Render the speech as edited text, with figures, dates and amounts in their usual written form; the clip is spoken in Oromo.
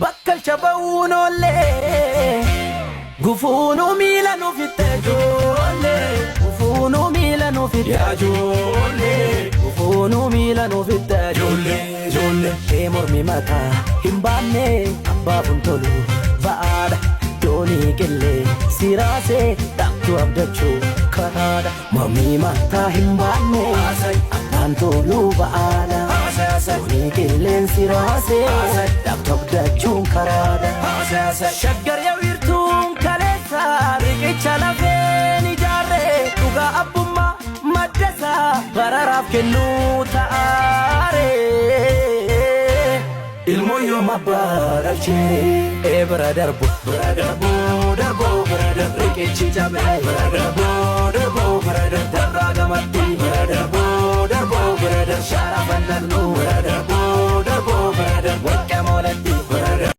Bakkalcha ba'uun oollee gufuunuu miila nuuf itti ijoollee gufuunuu miila nuuf itti ijoollee gufuunuu miila nuuf itti ijoollee ijoollee ee mormi mataa hin baanne abbaaf hin tolu ba'aadha doonii qillee siraasee dhaabtuu abdachuu karaadha mormi mataa hin baanne abbaan toluu ba'aadha doonii qilleensi raasee dhaabtuu abdachuun karaadha. Shaggar yaa wiirtuun kaleessa riqicha lafeen ijaarre dhugaa abbummaa maddasaa bararaaf kennuu ta'aare. Ilmoo yoom abbaa dhalchee ee bira darbu bira darbu darbu bira darbu riqichi cabee bira darbu darbu bira darbu darraa gamatti bira darbu darbu bira darbu shaara bal'allu bira darbu darbu bira darbu warqee moolatti.